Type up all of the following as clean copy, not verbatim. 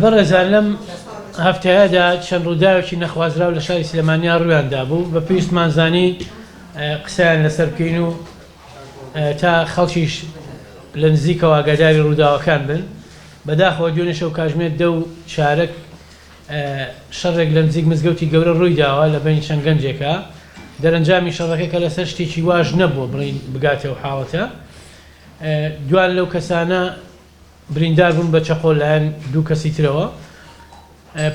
بەڕێزان لەم هەفتەیەدا چەند ڕووداوێکی نەخوازراو لە شاری سلێمانیا ڕوویان دابوو بە پێویستمان زانی قسەیان لەسەر بکەین و تا خەڵکیش لە نزیکەوە ئاگاداری ڕووداوەکان بن. بەداخەوە دوێنێ شەو کاژمێر دە و چارەک شەڕێک لە نزیک مزگەوتی گەورە ڕوویداوە لە بەین چەند گەنجێکا. دەرەنجامی شەڕەکە کە لەسەر شتێکی واش نەبووە بڵێین بگاتە ئەو حاڵەتە. دوان لەو کەسانە بریندار بوون بە چەقۆ لایەن دوو کەسی ترەوە.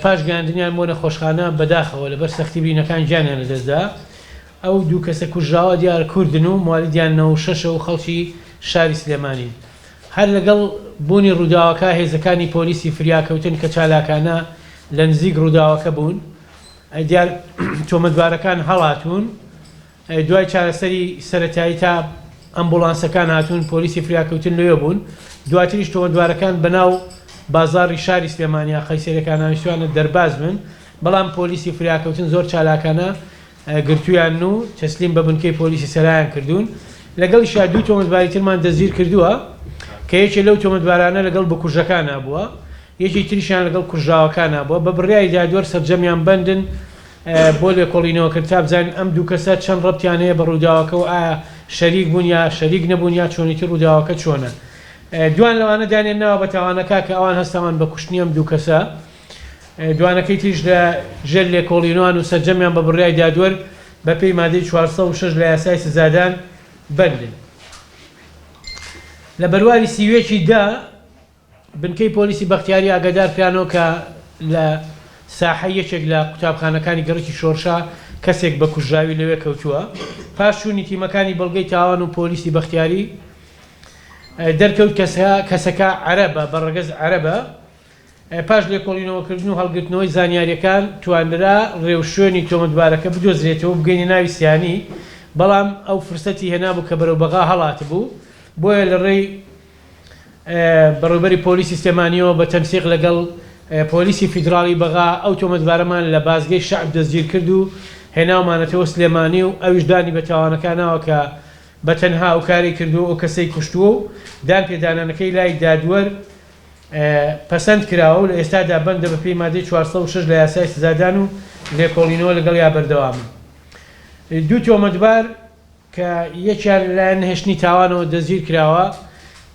پاش گەیاندنیان بۆ نەخۆشخانە بەداخەوە لەبەر سەختی برینەکان گیانیان لەدەستدا. ئەو دوو کەسە کوژراوە دیارە کوردن و موالیدیان 96 ە و خەڵکی شاری سلێمانین. هەر لەگەڵ بوونی ڕووداوەکە هێزەکانی پۆلیسی فریاکەوتن کە چالاکانە لە نزیک ڕووداوەکە بوون دیار تۆمەتبارەکان هەڵاتوون. دوای چارەسەری سەرەتایی تا ئەمبوڵانسەکان هاتوون پۆلیسی فریاکەوتن لەوێ بوون. دواتریش تۆمەتبارەکان بەناو بازاڕی شاری سلێمانیا قەیسەریەکانا ویستویانە دەرباز بن بەڵام پۆلیسی فریاکەوتن زۆر چالاکانە گرتوویانن و تەسلیم بە بنکەی پۆلیسی سەرایان کردوون، لەگەڵیشیا دوو تۆمەتباری ترمان دەستگیر کردووە کە یەکێ لەو تۆمەتبارانە لەگەڵ بکوژەکانا بووە، یەکێی تریشیان لەگەڵ کوژراوەکانا بووە، بە بڕیاری دادوەر سەرجەمیان بەندن بۆ لێکۆڵینەوە کرد تا بزانین ئەم دوو کەسە چەند ڕەبتیان هەیە بە ڕووداوەکە و ئایا شەریک بوون یا شەریک نەبوون یا چۆنێتی ڕووداوەکە چۆنە. دوان لەوانە دانیان ناوە بە تاوانەکە کە ئەوان هەستاوان بە کوشتنی ئەم دوو کەسە. دوانەکەی تریش لە ژێر لێکۆڵینەوەن و سەرجەمیان بە بڕیای دادوەر بە پێی مادەی 406 لە یاسای سزادان بەندن. لە بەرواری 31 ی دە بنکەی پۆلیسی بەختیاری ئاگادار کرانەوە کە لە ساحەی یەکێک لە قوتابخانەکانی گەڕەکی شۆڕشا کەسێک بە کوژراوی لەوێ کەوتووە. پاش چوونی تیمەکانی بەڵگەی تاوان و پۆلیسی بەختیاری دەرکەوت کەسەکە عەرەبە، بە ڕەگەز عەرەبە. پاش لێکۆڵینەوەکردن و هەڵگرتنەوەی زانیارییەکان توانرا رێوشوێنی تۆمەتبارەکە بدۆزرێتەوە و بگەینە ناوی سیانی، بەڵام ئەو فرسەتی هێنابوو کە بەرەو بەغا هەڵاتبوو، بۆیە لە رێی بەڕێوبەری پۆلیسی سلێمانییەوە بە تەنسیق لەگەڵ پۆلیسی فیدراڵی بەغا ئەو تۆمەتبارەمان لە بازگەی شەعب دەستگیرکرد و هێناومانەتەوە سلێمانی و ئەویش دانی بە تاوانەکە ناوە کە بە تەنها ئەو کارەی کردووە و ئەو کەسەی کوشتووە و دانپێدانانەکەی لای دادوەر پەسەند کراوە و لە ئێستادا بەندە بە پێی مادەی 406 لە یاسای سزادان و لێکۆڵینەوە لەگەڵیا بەردەوامە. دوو تۆمەتبار کە یەکیان لەلایەن نەهێشتنی تاوانەوە دەستگیر کراوە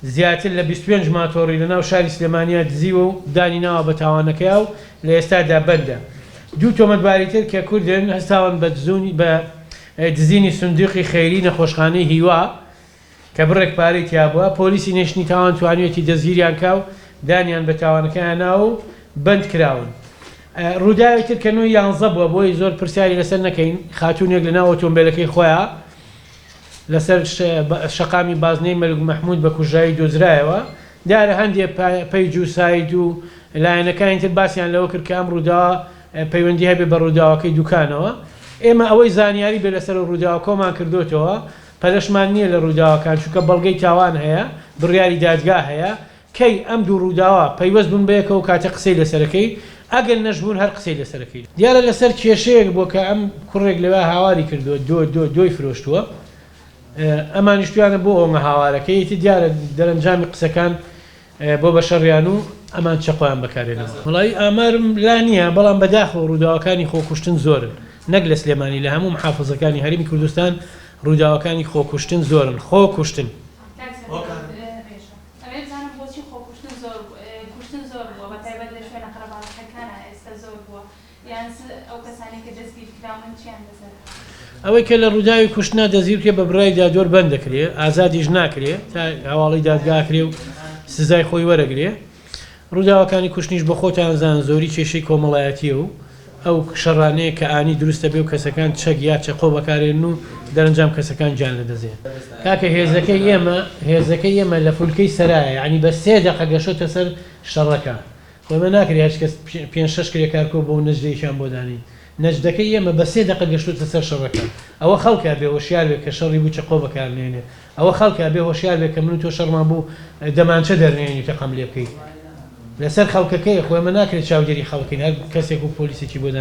زیاتر لە 25 ماتۆڕی لەناو شاری سلێمانیا دزیوە و دانی ناوە بە تاوانەکەیا و لە ئێستادا بەندە. دوو تۆمەتباری تر کە کوردن هەستاون بە بە دزینی سندوقی خەیری نەخۆشخانەی هیوا کە بڕێک پارەی تیابووە، پۆلیسی نەهێشتنی تاوان توانیویەتی دەستگیریان کا و دانیان بە تاوانەکەیان ناوە و بەند کراون. ڕووداوێکی تر کە نۆی یانزە بووە، بۆی زۆر پرسیاری لەسەر نەکەین، خاتوونێک لەناو ئۆتۆمبێلەکەی خۆیا لەسەر شەقامی بازنەی مەلک مەحموود بە کوژراوی دۆزرایەوە. دیارە هەندێ پەیج و سایت و لایەنەکانی تر باسیان لەوە کرد کە ئەم ڕووداوە پەیوەندی هەبێ بە ڕووداوەکەی دوکانەوە. ئێمە ئەوەی زانیاری بێ لەسەر ئەو ڕووداوە کۆمان کردۆتەوە. پەلەشمان نییە لە ڕووداوەکان، چونکە بەڵگەی تاوان هەیە، بڕیاری دادگا هەیە، کەی ئەم دوو ڕووداوە پەیوەست بوون بەیەکەوە کاتێ قسەی لەسەرەکەی، ئەگەر نەشبوون هەر قسەی لەسەرەکەی. دیارە لەسەر کێشەیەک بووە کە ئەم کوڕێک لەوێ هاواری کردووە دۆ دۆ دۆی فرۆشتووە، ئەمانیش تویانە بۆ ئەوەنگە هاوارەکەی، ئیتر دیارە دەرەنجامی قسەکان بۆ بە شەڕیان و ئەمان چەقۆیان بەکارهێناوە. وەڵایی ئامارم لا نییە، بەڵام بەداخەوە ڕووداوەکانی خۆکوشتن زۆرن، نەک لە سلێمانی لە هەموو محافزەکانی هەرێمی کوردستان ڕووداوەکانی خۆکوشتن زۆرن، خۆکوشتن. کاک سەردار رێژە ئەمەوێ بزانم بۆچی خۆکوشتن زۆر کوشتن زۆر بووە بەتایبەت لە شوێنە قەرەباڵخەکانا ئێستا زۆر بووە یان ئەو کەسانەی کە دەستگیر کراون چیان لەسەرە؟ ئەوەی کە لە ڕووداوی کوشتنا دەستگیر بکرێ بە بڕیاری دادوەر بەند دەکرێ، ئازادیش ناکرێ تا هەواڵەی دادگا ئەکرێ و سزای خۆی وەرەگرێ. ڕووداوەکانی کوشتنیش بە خۆتان زان زۆری کێشەی کۆمەڵایەتییە و ئەو شەڕانەیە کە ئانی دروست دەبێ و کەسەکان چەک یا چەقۆ بەکارێنن و دەرەنجام کەسەکان گیان لەدەست دێن. کاکە هێزەکەی ئێمە هێزەکەی ئێمە لە فولکەی سەرایە یانی بە سێ دەقە گەشۆتە سەر شەڕەکە. خۆ ئێمە ناکرێ هەرچ کەس پێنج شەش کرێکار کۆ بۆ و نەجدەیەکیان بۆ دانێین. نەجدەکەی ئێمە بە سێ دەقە گەشتۆتە سەر شەڕەکە. ئەوە خەڵکە ئەبێ هۆشیار بێ کە شەڕی بوو چەقۆ بەکار نێنێ. ئەوە خەڵکە ئەبێ هۆشیار بێ کە من و تۆ شەڕمان بوو دەمانچە دەرنێنی و تەقەم لێ بکەی. لەسەر خەڵکەکەیە خۆ ئێمە ناکرێت چاودێری خەڵکین هەر کەسێک و پۆلیسێکی بۆ دانێین.